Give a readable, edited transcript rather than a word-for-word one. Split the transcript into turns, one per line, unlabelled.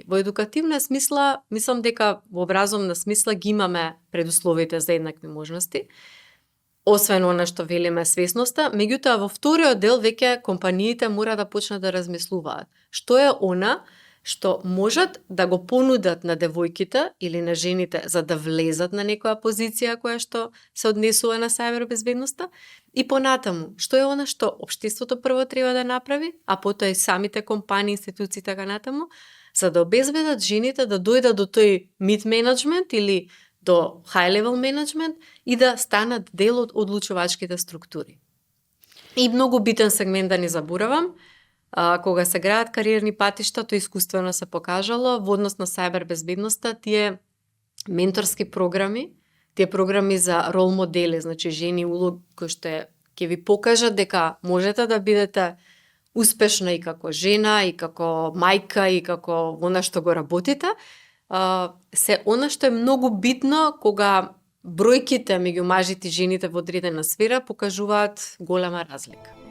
во едукативна смисла, мислам дека во образовна смисла ги имаме предусловите за еднакви можности, освен она што велиме свесноста, меѓутоа во вториот дел веќе компаниите мора да почнат да размислуваат. Што е она што можат да го понудат на девојките или на жените за да влезат на некоја позиција која што се однесува на сајбербезбедноста и понатаму, што е она што општеството прво треба да направи, а потоа и самите компании, институции така натаму, за да обезбедат жените да дојдат до тој mid-management или до high-level management и да станат дел од одлучувачките структури. И многу битен сегмент да не заборавам, кога се граат кариерни патишта, тоа искуствено се покажало во однос на сајбербезбедноста, тие менторски програми, тие програми за рол модели, значи жени улог кои што ќе ви покажат дека можете да бидете успешна и како жена, и како мајка, и како она што го работите, се она што е многу битно кога бројките меѓу мажите и жените во одредена сфера покажуваат голема разлика.